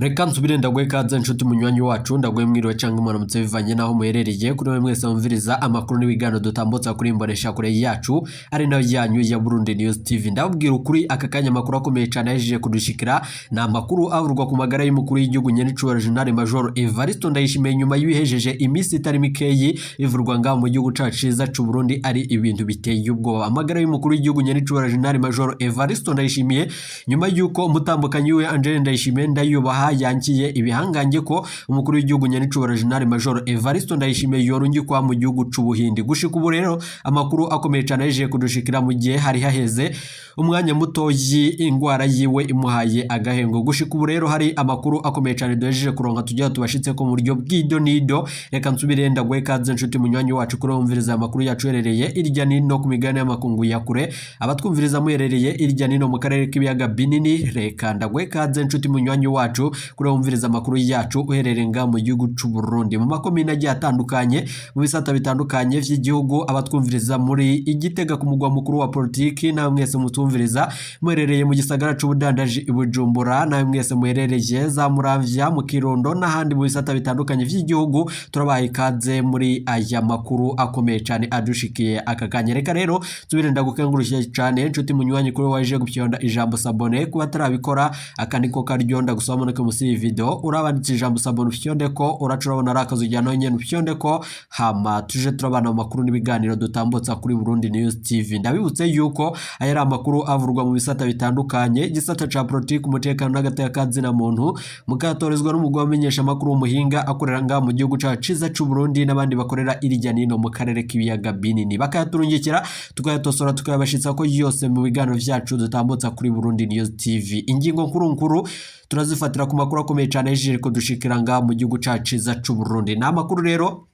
Reka nsubire ndaguhe ikaze nshuti munywanyi wacu, ndaguhe mwiriwe canke mwaramutse bivanye naho muherereye. Kuri mwe mwese mwumviriza amakuru n'ibiganiro dutambutsa kuri imbonesha kure yacu ari nayo yanyu ya Burundi News TV, ndababwira ukuri, aka kanya amakuru akomeye cane yahejeje kudushikira ni amakuru avurwa ku magara y'umukuru w'igihugu nyenicubahiro General Major Evariste Ndayishimiye, nyuma y'ibihejeje iminsi itari mikeyi bivurwa ngaho mu gihugu cacu ciza c'u Burundi ari ibintu biteye ubwoba. Amagara y'umukuru w'igihugu nyenicubahiro General Major Evariste Ndayishimiye, nyuma y'uko umutambukanyi we Angele Ndayishimiye Ndayubaha yankiye ibihangange ko umukuru w'igihugu nyenicubahiro General Major Evariste Ndayishimiye yorungikwa mu gihugu c'Ubuhindi. Gushika ubu rero amakuru akomeye cane yahejeje kudushikira, mu gihe hari haheze umwanya mutoyi ingwara yiwe imuhaye agahengo, gushika ubu rero hari amakuru akomeye cane duhejeje kuronka tugira tubashitse ko mu buryo bw'ido nido. Reka nsubire ndaguhe ikaze nshuti munywanyi wacu kuri wumviriza amakuru yacu uherereye irya nino ku migabane y'amakungu ya kure, abatwumviriza muherereye irya nino mu karere k'ibiyaga binini. Reka ndaguhe ikaze nshuti munywanyi wacu kuri wumviriza amakuru yacu uherereye nga mu gihugu c'u Burundi mu makomine agiye atandukanye, mu bisata bitandukanye vy'igihugu, abatwumviriza muri Igitega ku mugwa mukuru wa politiki, namwe mwese mutwumviriza muherereye mu gisagara c'ubudandaji i Bujumbura, namwe mwese muherereye za Muramvya, mu Kirundo n'ahandi mu bisata bitandukanye vy'igihugu, turabaha ikaze muri aya makuru akomeye cane adushikiye aka kanya. Reka rero nsubire ndagukengurukiye cane nshuti munywanyi kuri waje gupyonda ijambo s'abonner. Kuba atarabikora, aka niko karyo ndagusaba muneke musi iyi video urabanditse ijambo s'abonner, ufyonde ko uraca urabona ari akazu ujyana nyene, ufyonde ko, hama tuje turabana mu makuru n'ibiganiro dutambutsa kuri Burundi News TV. Ndabibutse yuko aya ari amakuru avurwa mu bisata bitandukanye, igisata ca politiki, umutekano n'agateka kazina muntu, mukatorezwa n'umugwi wamenyesha amakuru w'umuhinga akorera ngaha mu gihugu cacu ciza c'u Burundi n'abandi bakorera irya nino mu karere k'ibiyaga binini, bakayaturungikira tukayatosora tukayabashitsa ko yose mu biganiro vyacu dutambutsa kuri Burundi News TV. Ingingo nkuru nkuru turazifatira ku makuru akomeye cane yahejeje kudushikira ngaha mu gihugu cacu ciza c'u Burundi. Ni amakuru rero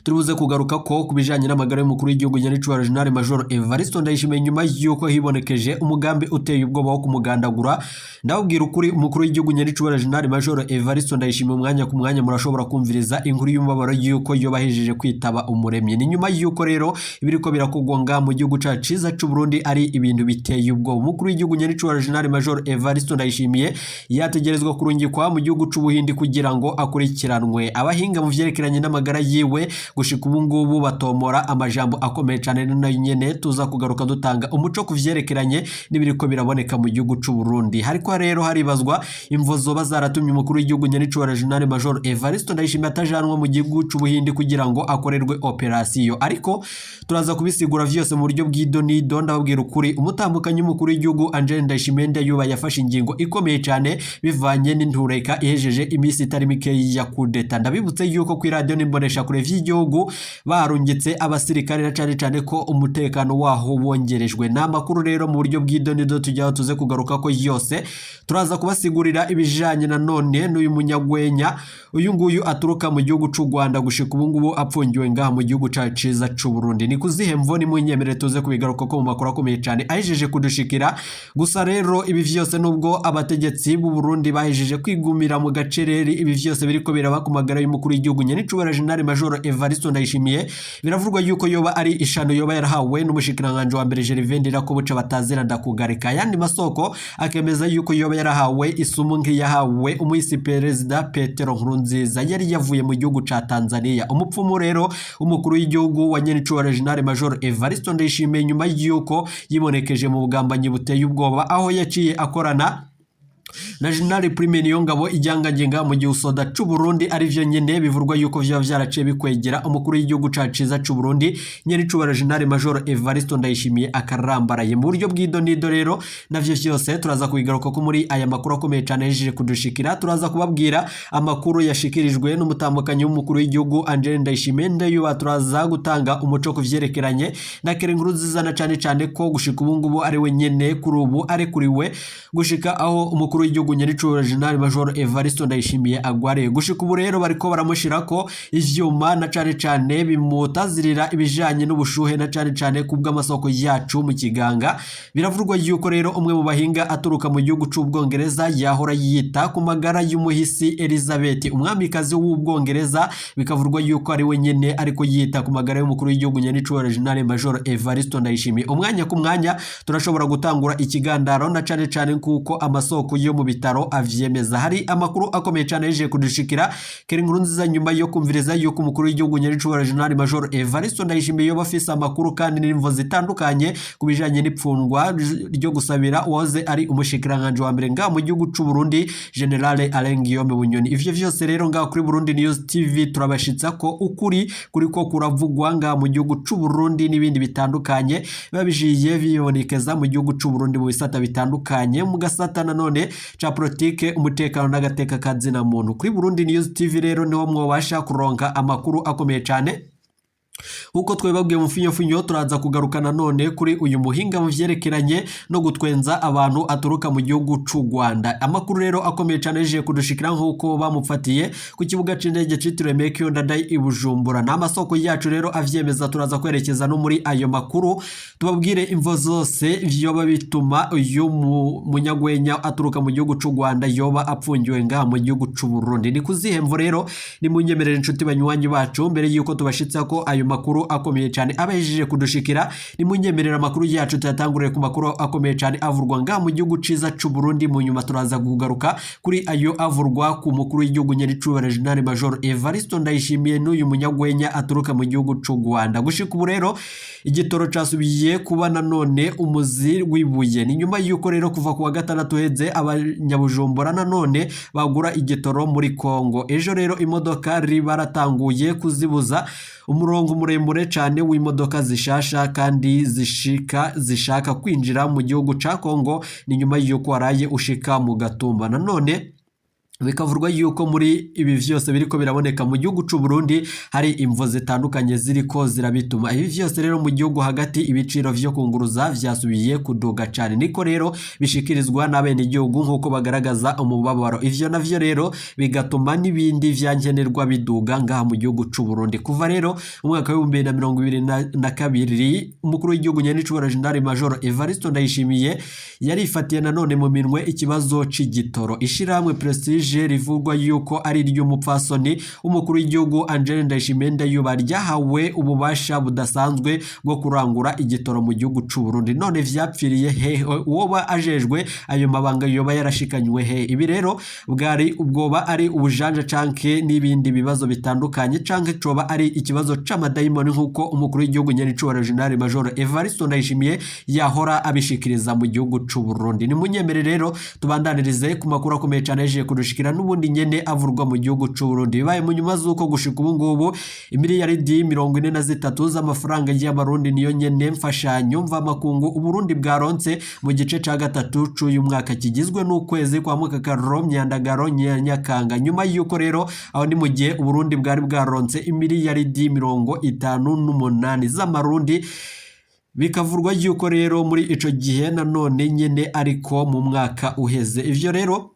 turibuze kugaruka ko ku bijanye n'amagara y'umukuru w'igihugu nyenicubahiro General Major Evariste Ndayishimiye, nyuma y'uko hibonekeje umugambi uteye ubwoba wo kumugandagura. Ndababwira ukuri, umukuru w'igihugu nyenicubahiro General Major Evariste Ndayishimiye, umwanya ku mwanya murashobora kumviriza inkuru y'umubabaro y'uko yoba ahejeje kwitaba Umuremyi. Ni nyuma y'uko rero ibiriko birakogwa ngaha mu gihugu cacu ciza c'u Burundi ari ibintu biteye ubwoba. Umukuru w'igihugu nyenicubahiro General Major Evariste Ndayishimiye yategerezwa kurungikwa mu gihugu c'Ubuhindi kugira ngo akurikiranwe. Abahinga mu vyerekeranye n'amagara yiwe gushika ubu ngubu batomora amajambo akomeye cane, nayo nyene tuza kugaruka dutanga umuco ku vyerekeranye n'ibiriko biraboneka mu gihugu c'u Burundi. Hariko rero haribazwa imvo zoba zaratumye umukuru w'igihugu nyenicubahiro General Major Evariste Ndayishimiye atajanwa mu gihugu c'Ubuhindi kugira ngo akorerwe operasiyo, ariko turaza kubisigura vyose mu buryo bw'idonido. Ndababwira ukuri, umutambukanyi w'umukuru w'igihugu Angele Ndayishimiye Ndayuba yafashe ingingo ikomeye cane bivanye n'intureka ihejeje iminsi itari mikeyi ya kudeta. Ndabibutse yuko kuri radiyo n'imbonesha kure vy'igihugu barungitse abasirikare, na cane cane ko umutekano waho wongerejwe. Ni amakuru rero mu buryo bw'idonido tujyaho tuze kugaruka ko yose. Turaza kubasigurira ibijanye nanone n'uyu munyagwenya uyu nguyu aturuka mu gihugu c'u Rwanda, gushika ubu ngubu apfungiwe ngaha mu gihugu cacu ciza c'u Burundi. Ni kuzihe mvo? Ni munyemerere tuze kubigaruka ko mu makuru akomeye cane ahejeje kudushikira. Gusa rero ibi vyose, nubwo abategetsi b'u Burundi bahejeje kwigumira mu gacereri, ibi vyose biriko biraba ku magara y'umukuru w'igihugu nyenicubahiro General Major Evariste Ndayishimiye, biravurwa yuko yoba ari ishano yoba yarahawe n'umushikiranganje wa mbere Gervais Ndirakobuca batazira ndakugarika. Ayandi masoko akemeza yuko yoba yarahawe isumu nk'iyahawe umuhisi perezida Petero Nkurunziza yari yavuye mu gihugu ca Tanzania. Umupfumu rero umukuru w'igihugu wa nyenicubahiro General Major Evariste Ndayishimiye, nyuma yuko yibonekeje mu bugambanyi buteye ubwoba aho yaciye akorana na General Prime Niyongabo ijyangagenga mu gihe usoda c'u Burundi, ari vyo nyene bivurwa yuko vyoba vyaraciye bikwegera umukuru w'igihugu cacu ciza c'u Burundi nyenicubahiro General Major Evariste Ndayishimiye akarambaraye mu buryo bw'idonido. Rero navyo vyose turaza kubigaruka ko muri aya makuru akomeye cane yahejeje kudushikira. Turaza kubabwira amakuru yashikirijwe n'umutambukanyi w'umukuru w'igihugu Angele Ndayishimiye Ndayuba. Turaza gutanga umuco ku vyerekeranye na Kere Nkurunziza, na cane cane ko gushika ubu ngubu ari we nyene kuri ubu arekuriwe gushika aho umukuru w'igihugu nyenicubahiro General Major Evariste Ndayishimiye agwariye. Gushika ubu rero bariko baramushirako ivyuma, na cane cane bimutazirira ibijanye n'ubushuhe, na cane cane kubw'amasoko yacu mu kiganga. Biravurwa yuko rero umwe mu bahinga aturuka mu gihugu c'Ubwongereza yahora yita ku magara y'umuhisi Elizabeth, umwamikazi w'Ubwongereza, bikavurwa yuko ari we nyene ariko yita ku magara y'umukuru w'igihugu nyenicubahiro General Major Evariste Ndayishimiye. Umwanya ku mwanya turashobora gutangura ikigandaro, na cane cane kuko amasoko yo yo mu bitaro avyemeza. Hari amakuru akomeye cane yaje kudushikira Keri Nkurunziza nyuma yo kumviriza yuko umukuru w'igihugu nyaricubahiro General Major Evariste Ndayishimiye yoba afise amakuru kandi n'imvo zitandukanye ku bijanye n'ipfungwa ryo gusabira uwahoze ari umushikiranganji wa mbere ngaha mu gihugu c'u Burundi, General Alain Guillaume Bunyoni. Ivyo vyose rero ngaha kuri Burundi News TV turabashitsa ko ukuri kuriko kuravugwa ngaha mu gihugu c'u Burundi n'ibindi bitandukanye biba bijiye bibonekeza mu gihugu c'u Burundi mu bisata bitandukanye, mu gasata nanone ca politike, umutekano n'agateka kazina muntu. Kuri Burundi News TV rero niho mwobasha kuronka amakuru akomeye cane. Nkuko twebabwiye mu finyofinyo, turaza kugaruka nanone kuri uyu muhinga mu vyerekeranye no gutwenza abantu aturuka mu gihugu c'u Rwanda. Amakuru rero akomeye cane yaje kudushikira nkuko bamufatiye ku kibuga c'indege citiriwe Melchior Ndadaye i Bujumbura. N'amasoko yacu rero avyemeza. Turaza kwerekeza no muri ayo makuru, tubabwire imvo zose vyoba bituma uyu munyagwenya aturuka mu gihugu c'u Rwanda yoba apfungiwe ngaha mu gihugu c'u Burundi. Ni kuzihe mvo rero? Nimunyemerere, inshuti banywanyi bacu, mbere yuko tubashitsa ko ayo makuru akomeye cyane abahejeje kudushikira, nimunyemerera amakuru yacu tuyatangurire ku makuru akomeye cyane avurwa ngaha mu gihugu ciza c'u Burundi. Mu nyuma turaza kugaruka kuri ayo avurwa ku mukuru w'igihugu nyaricubahiro General Major Evariste Ndayishimiye n'uyu munyagwenya aturuka mu gihugu c'u Rwanda. Gushika ubu rero igitoro casubiye kuba nanone umuzi w'ibuye. Ni nyuma yuko rero kuva ku wa gatandatu uheze abanyabujumbura nanone bagura igitoro muri Kongo. Ejo rero imodoka baratanguye kuzibuza, umurongo muremure cyane w'imodoka zishasha kandi zishika zishaka kwinjira mu gihugu ca Kongo. Ni nyuma yuko waraye ushika mu Gatumba. Nanone bikavurwa yuko muri ibi vyose biriko biraboneka mu gihugu c'u Burundi hari imvo zitandukanye ziriko zirabituma. Ibi vyose rero, mu gihugu hagati ibiciro vyo kunguruza vyasubiye kuduga cane, niko rero bishikirizwa n'abenegihugu nk'uko bagaragaza umubabaro. Ivyo navyo rero bigatuma n'ibindi vyankenerwa biduga ngaha mu gihugu c'u Burundi. Kuva rero umwaka w'2022, umukuru w'igihugu nyenicubahiro General Major Evariste Ndayishimiye yarifatiye nanone mu minwe ikibazo c'igitoro. Ishirahamwe Prestige rivugwa yuko ari iry'umupfasoni umukuru w'igihugu Angele Ndayishimiye Ndayuba ryahawe ububasha budasanzwe bwo kurangura igitoro mu gihugu c'u Burundi. None vyapfiriye he? Uwoba ajejwe ayo mabanga yoba yarashikanywe he? Ibi rero bwari ubwoba ari ubujanja canke n'ibindi bibazo bitandukanye, canke coba ari ikibazo c'amadayimoni nk'uko umukuru w'igihugu nyenicubahiro General Major Evariste Ndayishimiye yahora abishikiriza mu gihugu c'u Burundi. Nimunyemere rero tubandanirize ku makuru akomeye cane yaje kudushikira n'ubundi nyene avurwa mu gihugu c'u Burundi. Bibaye mu nyuma z'uko gushika ubu ngubu imiliyaridi 43 z'amafaranga y'Amarundi niyo nyene mfashanyo mvamakungu Uburundi bwaronse mu gice ca gatatu c'uyu mwaka kigizwe n'ukwezi kwa Mukakaro, Myandagaro, Nyakanga. Nyuma y'uko rero aho ni mu gihe Uburundi bwari bwaronse imiliyaridi 58 z'Amarundi. Bikavurwa yuko rero muri ico gihe nanone nyene ariko mu mwaka uheze. Ivyo rero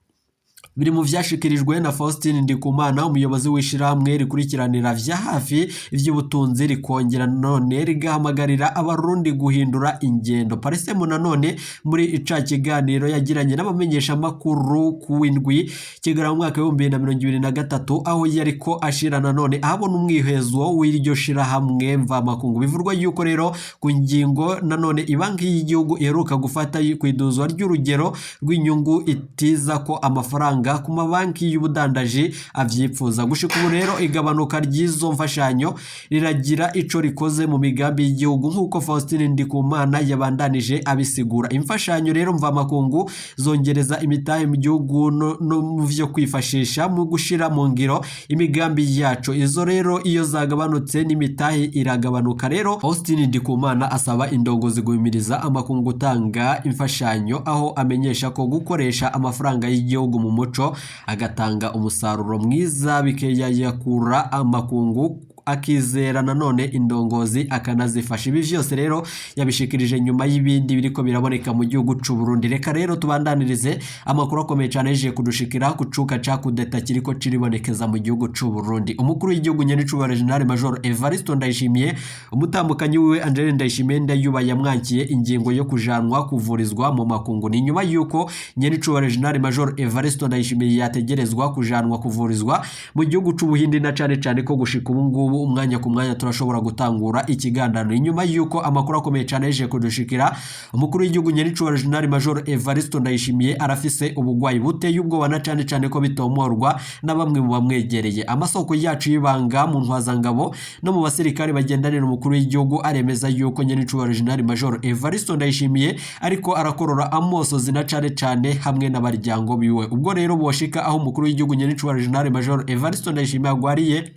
biri mu vyashikirijwe na Faustin Ndikumana, umuyobozi w'ishirahamwe rikurikiranira vya hafi ivy'ubutunzi, rikongera none rigahamagarira Abarundi guhindura ingendo, Parisemu. Nanone muri ica kiganiro yagiranye n'abamenyeshamakuru ku w'indwi kigera mu mwaka w'2023, aho yariko ashira nanone ahabona umwihezo w'iryo shirahamwe mvamakungu. Bivurwa yuko rero ku ngingo nanone ibanki y'igihugu iheruka gufata kwiduzwa ry'urugero rw'inyungu itiza ko amafaranga ku mabanki y'ubudandaji avyipfuza. Gushika ubu rero igabanuka ry'izo mfashanyo riragira ico rikoze mu migambi y'igihugu, nk'uko Faustin Ndikumana yabandanije abisigura. Imfashanyo rero mvamakungu zongereza imitahe mu gihugu no mu vyo kwifashisha mu gushira mu ngiro imigambi yacu. Izo rero iyo zagabanutse n'imitahe iragabanuka. Rero Faustin Ndikumana asaba indongozi guhimiriza amakungu gutanga imfashanyo, aho amenyesha ko gukoresha amafaranga y'igihugu mu muco agatanga umusaruro mwiza bikeyayakura amakungu akizera nanone indongozi akanazifasha. Ibi vyose rero yabishikirije nyuma y'ibindi biriko biraboneka mu gihugu c'u Burundi. Reka rero tubandanirize amakuru akomeye cane yaje kudushikira ku cuka ca kudeta kiriko ciribonekeza mu gihugu c'u Burundi. Umukuru w'igihugu nyenicubahiro General Major Evariste Ndayishimiye, umutambukanyi wiwe Angele Ndayishimiye Ndayuba yamwankiye ingingo yo kujanwa kuvurizwa mu makungu. Ni nyuma yuko nyenicubahiro General Major Evariste Ndayishimiye yategerezwa kujanwa kuvurizwa mu gihugu c'Ubuhindi, na cane cane ko gushika ubu ngubu ngubu umwanya ku mwanya turashobora gutangura ikiganiro inyuma yuko amakuru akomeye cyane yaje kudushikira. Umukuru w'igihugu nyaricubahiro General Major Evariste Ndayishimiye arafise ubugwayi buteye ubwoba, na cane cane ko bitomorwa na bamwe mu bamwegereye. Amasoko yacu y'ibanga mu ntwazangabo no mu basirikare bagendanira umukuru w'igihugu aremeza yuko nyaricubahiro General Major Evariste Ndayishimiye ariko arakorora amosozi, na cane cane hamwe n'abaryango biwe. Ubwo rero boshika aho umukuru w'igihugu nyaricubahiro General Major Evariste Ndayishimiye agwariye,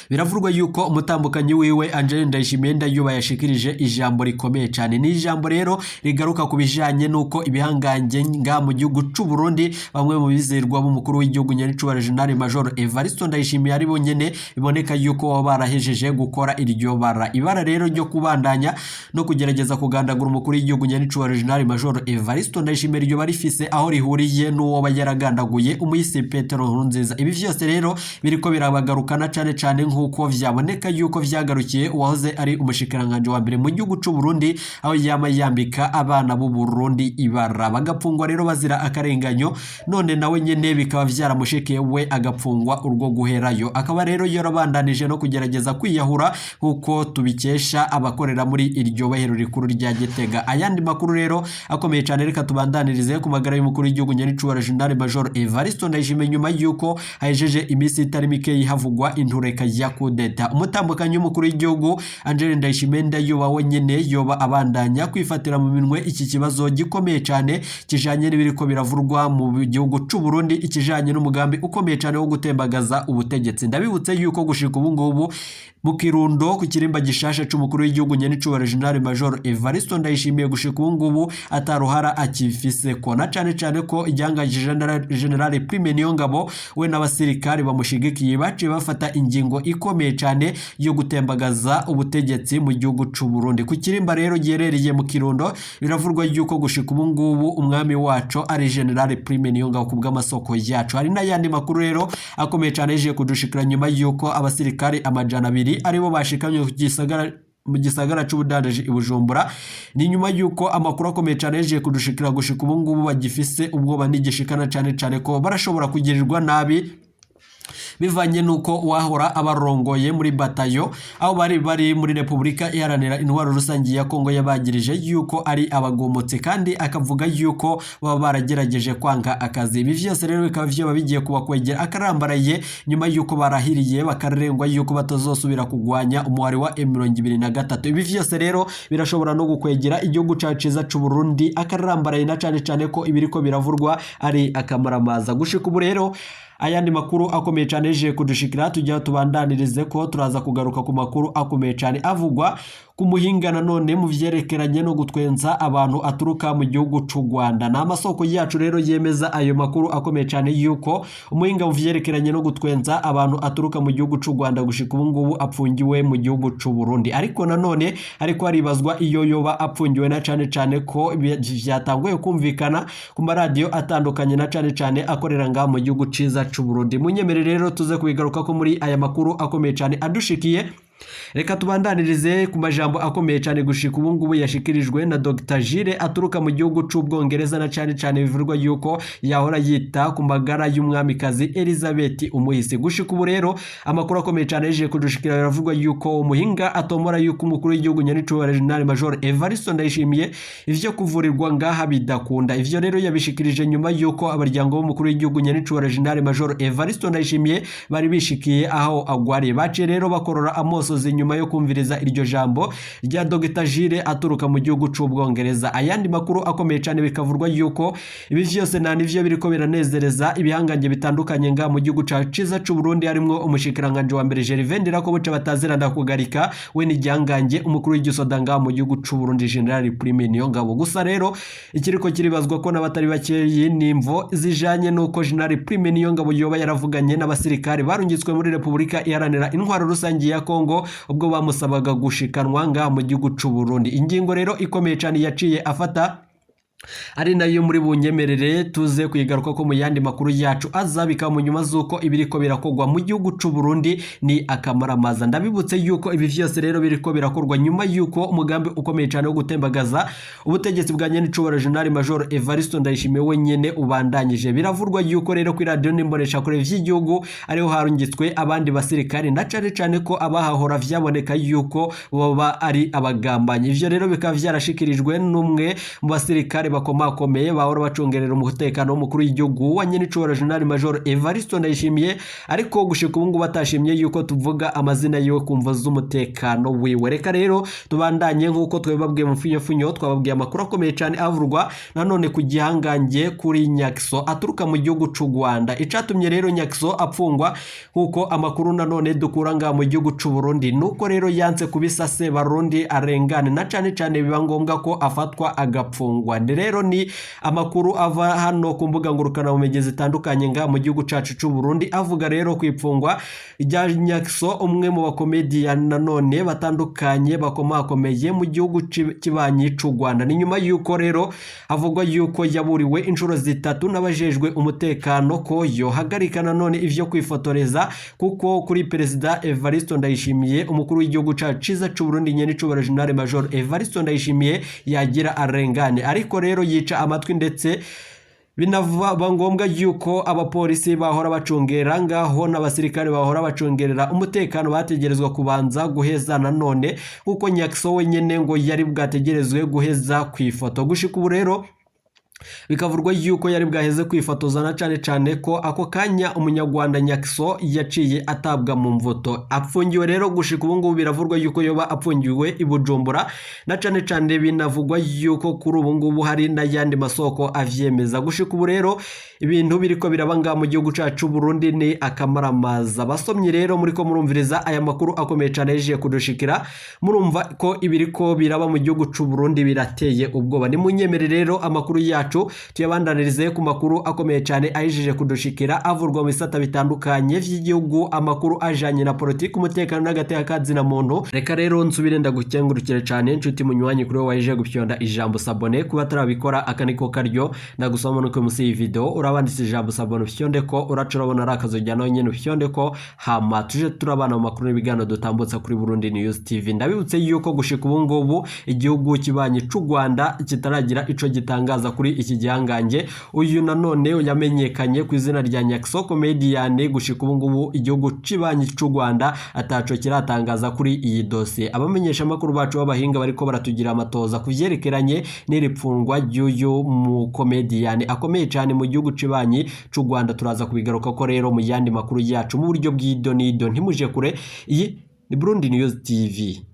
biravurwa yuko umutambukanyi wiwe Angeline Ndayishimiye Ndayuba yashikirije ijambo rikomeye cyane. Ni ijambo rero rigaruka ku bijanye n'uko ibihangange nga mu gihugu c'u Burundi, bamwe mu bizerwa b'umukuru w'igihugu nyaricubahiro General Major Evariste Ndayishimiye, ari bonyene biboneka yuko baba barahejeje gukora iryo bara. Ibara rero ryo kubandanya no kugerageza kugandagura umukuru w'igihugu nyaricubahiro General Major Evariste Ndayishimiye ryo barifise aho rihuriye n'uwo yaragandaguye, umuhisi Petero Nkurunziza. Ibi vyose rero biriko birabagarukana cane cane nk'uko vyaboneka yuko vyagarukiye uwahoze ari umushikiranganje wa mbere mu gihugu c'u Burundi, aho yama yambika abana b'u Burundi ibara bagapfungwa rero bazira akarenganyo. None nawe nyene bikaba vyaramushikiye, we agapfungwa urwo guherayo, akaba rero yarabandanije no kugerageza kwiyahura, nk'uko tubikesha abakorera muri iryo bohero rikuru rya Gitega. Ayandi makuru rero akomeye cyane, reka tubandanirize ku magara y'umukuru w'igihugu nyaricubahiro General Major Evariste Ndayishimiye. Nyuma yuko hahejeje iminsi itari mike havugwa intureka ya kudeta, umutambukanyi w'umukuru w'igihugu Angeline Ndayishimiye Ndayuba we nyene yoba abandanya kwifatira mu minwe iki kibazo gikomeye cyane kijanye n'ibiriko biravurwa mu gihugu c'u Burundi, ikijanye n'umugambi ukomeye cyane wo gutembagaza ubutegetsi. Ndabibutse yuko gushika ubu ngubu mu Kirundo, ku kirimba gishasha c'umukuru w'igihugu nyenicubahiro General Major Evariste Ndayishimiye, gushika ubu ngubu ataruhara akifise ko, na cane cane ko igihangange General Prime Niyongabo we n'abasirikare bamushigikiye baciye bafata ingingo ikomeye cyane yo gutembagaza ubutegetsi mu gihugu c'u Burundi. Ku kirimba rero giherereye mu Kirundo, biravurwa yuko gushika ubu ngubu umwami waco ari General Prime Niyongabo, ku bw'amasoko yacu. Hari n'ayandi makuru rero akomeye cyane yaje kudushikira nyuma yuko abasirikare 200 aribo bashikamye ku gisagara mu gisagara c'ubudandaji i Bujumbura. Ni nyuma yuko amakuru akomeye cyane yaje kudushikira, gushika ubu ngubu bagifise ubwoba n'igishikana, cane cane ko barashobora kugirirwa nabi bivanye n'uko wahora abarongoye muri batayo aho bari bari muri Repubulika Iharanira Intwaro Rusange ya Kongo yabagirije yuko ari abagomotsi, kandi akavuga yuko baba baragerageje kwanga akazi. Ibi vyose rero bikaba vyoba bigiye kubakwegera akarambaraye nyuma yuko barahiriye bakarengwa yuko batazosubira kugwanya umuhari wa M23. Ibi vyose rero birashobora no gukwegera igihugu cacu ciza c'u Burundi akarambaraye, na cane cane ko ibiriko biravurwa ari akamaramaza. Gushika ubu rero, ayandi makuru akomeye cyane yaje kudushikira, tujya tubandanirize ko turaza kugaruka ku makuru akomeye cyane avugwa ku muhinga nanone mu vyerekeranye no gutwenza abantu aturuka mu gihugu c'u Rwanda. Ni amasoko yacu rero yemeza ayo makuru akomeye cyane yuko umuhinga mu vyerekeranye no gutwenza abantu aturuka mu gihugu c'u Rwanda gushika ubu ngubu apfungiwe mu gihugu c'u Burundi. Ariko nanone ariko haribazwa iyo yoba apfungiwe, na cane cane ko vyatanguye kumvikana ku maradiyo atandukanye, na cane cane akorera ngaha mu gihugu ciza c'u Burundi. Munyemere rero tuze kubigaruka ko muri aya makuru akomeye cyane adushikiye. Reka tubandanirize ku majambo akomeye cyane gushika ubu ngubu yashikirijwe na Dr Jire aturuka mu gihugu c'Ubwongereza, na cane cane bivurwa yuko yahora yita ku magara y'umwamikazi Elizabeth umuhisi. Gushika ubu rero, amakuru akomeye cyane yaje kudushikira, biravugwa yuko umuhinga atomora yuko umukuru w'igihugu nyanicubahiro General Major Evariste Ndayishimiye ivyo kuvurirwa ngaha bidakunda. Ivyo rero yabishikirije nyuma yuko abaryango b'umukuru w'igihugu nyanicubahiro General Major Evariste Ndayishimiye bari bishikiye aho agwariye. Baciye rero bakorora amosozi nyuma yo kumviriza iryo jambo rya Dr Jire aturuka mu gihugu c'Ubwongereza. Ayandi makuru akomeye cyane, bikavurwa yuko ibi vyose nta nivyo biriko biranezereza ibihangange bitandukanye nga mu gihugu ca ciza c'u Burundi, harimwo umushikiranganje wa mbere Gervais Ndirakobuca bataziranda kugarika, we n'igihangange umukuru w'igisoda nga mu gihugu c'u Burundi General Prime Niyongabo. Gusa rero ikiriko kiribazwa ko n'abatari bakeyi nimvo zijanye nuko General Prime Niyongabo yoba yaravuganye n'abasirikare barungitswe muri Repubulika Iharanira Intwaro Rusange ya Kongo ubwo bamusabaga gushikanwa ngaha mu gihugu c'u Burundi. Ingingo rero ikomeye cyane yaciye afata. Ari nayo muri bunyemerere tuze kuyigaruka ko mu yandi makuru yacu azabika mu nyuma z'uko ibiriko birakorwa mu gihugu c'u Burundi ni akamaramaza. Ndabibutse yuko ibi vyose rero biriko birakorwa nyuma yuko umugambi ukomeye cyane wo gutembagaza ubutegetsi bwa nyenicubahiro General Major Evariste Ndayishimiye wenyene ubandanyije. Biravurwa yuko rero kuri radio n'imboneshakure vy'igihugu ariho harungitswe abandi basirikare, na cane cane ko abahahora vyaboneka yuko boba ari abagambanyi. Ivyo rero bikaba vyarashikirijwe n'umwe mu basirikare bakomakomeye bahora bacungerera umutekano w'umukuru w'igihugu wa nyenicubahiro General Major Evariste Ndayishimiye, ariko gushika ubu ngubu atashimye yuko tuvuga amazina yiwe kumva z'umutekano wiwe. Reka rero tubandanye nk'uko twabibabwiye mu funyofunyo. Twababwiye amakuru akomeye cyane avurwa nanone ku gihangange kuri Nyakiso aturuka mu gihugu c'u Rwanda. Icatumye rero Nyakiso apfungwa, nk'uko amakuru nanone dukura ngaha mu gihugu c'u Burundi, nuko rero yanse kubisa Sebarundi arengane, na cane cane biba ngombwa ko afatwa agapfungwa. Rero ni amakuru ava hano ku mbuga ngurukanabumenyi zitandukanye ngaha mu gihugu cacu c'u Burundi, avuga rero ku ipfungwa rya Nyakiso, umwe mu bakomediyani nanone batandukanye bakomakomeye mu gihugu kibanyi c'u Rwanda. Ni nyuma yuko rero havugwa yuko yaburiwe inshuro zitatu n'abajejwe umutekano ko yohagarika nanone ivyo kwifotoreza, kuko kuri Perezida Evariste Ndayishimiye, umukuru w'igihugu cacu ciza c'u Burundi, nyenicubahiro General Major Evariste Ndayishimiye, yagira arengane. Ariko rero yica amatwi, ndetse binava ngombwa yuko abapolisi bahora bacungera ngaho n'abasirikare bahora bacungerera umutekano bategerezwa kubanza guheza nanone, kuko Nyakiso wenyene ngo yari bwategerezwe guheza ku ifoto. Gushika ubu rero bikavurwa yuko yari bwaheze kwifotoza, na cane cane ko ako kanya umunyarwanda Nyakiso yaciye atabwa mu mvuto. Apfungiwe rero gushika ubu ngubu biravurwa yuko yoba apfungiwe i Bujumbura, na cane cane binavugwa yuko kuri ubu ngubu hari n'ayandi masoko avyemeza. Gushika ubu rero ibintu biriko biraba ngaha mu gihugu cacu Burundi ni akamaramaza. Basomyi rero muriko murumviriza aya makuru akomeye cane yaje kudushikira, murumva ko ibiriko biraba mu gihugu c'u Burundi birateye ubwoba. Nimunyemere rero amakuru yacu tuyabandanirize ku makuru akomeye cyane ahejeje kudushikira avurwa mu bisata bitandukanye vy'igihugu, amakuru ajanye na politiki, umutekano n'agateka kazina muntu. Reka rero nsubire ndagukengurukire cyane, nshuti munywanyi, kuri wowe waje gupyonda ijambo s'abonner. Kuba atarabikora, aka niko karyo ndagusoma nuko musi iyi video urabanditse ijambo s'abonner, ufyonde ko uraca urabona ari akazojya nawe nyene ufyonde ko, hama tuje turabana mu makuru n'ibiganiro dutambutsa kuri Burundi News TV. Ndabibutse yuko gushika ubu ngubu igihugu kibanyi c'u Rwanda kitaragira ico gitangaza kuri iki gihangange uyu nanone yamenyekanye ku izina rya Nyakiso Comedian. Gushika ubu ngubu igihugu kibanyi c'u Rwanda ataco kiratangaza kuri iyi dosiye. Abamenyesha amakuru bacu b'abahinga bariko baratugira amatoza ku vyerekeranye n'iri pfungwa ry'uyu mu comedian akomeye cyane mu gihugu kibanyi c'u Rwanda. Turaza kubigaruka ko rero mu yandi makuru yacu mu buryo bw'ido n'ido. Ntimuje kure, iyi ni Burundi News TV.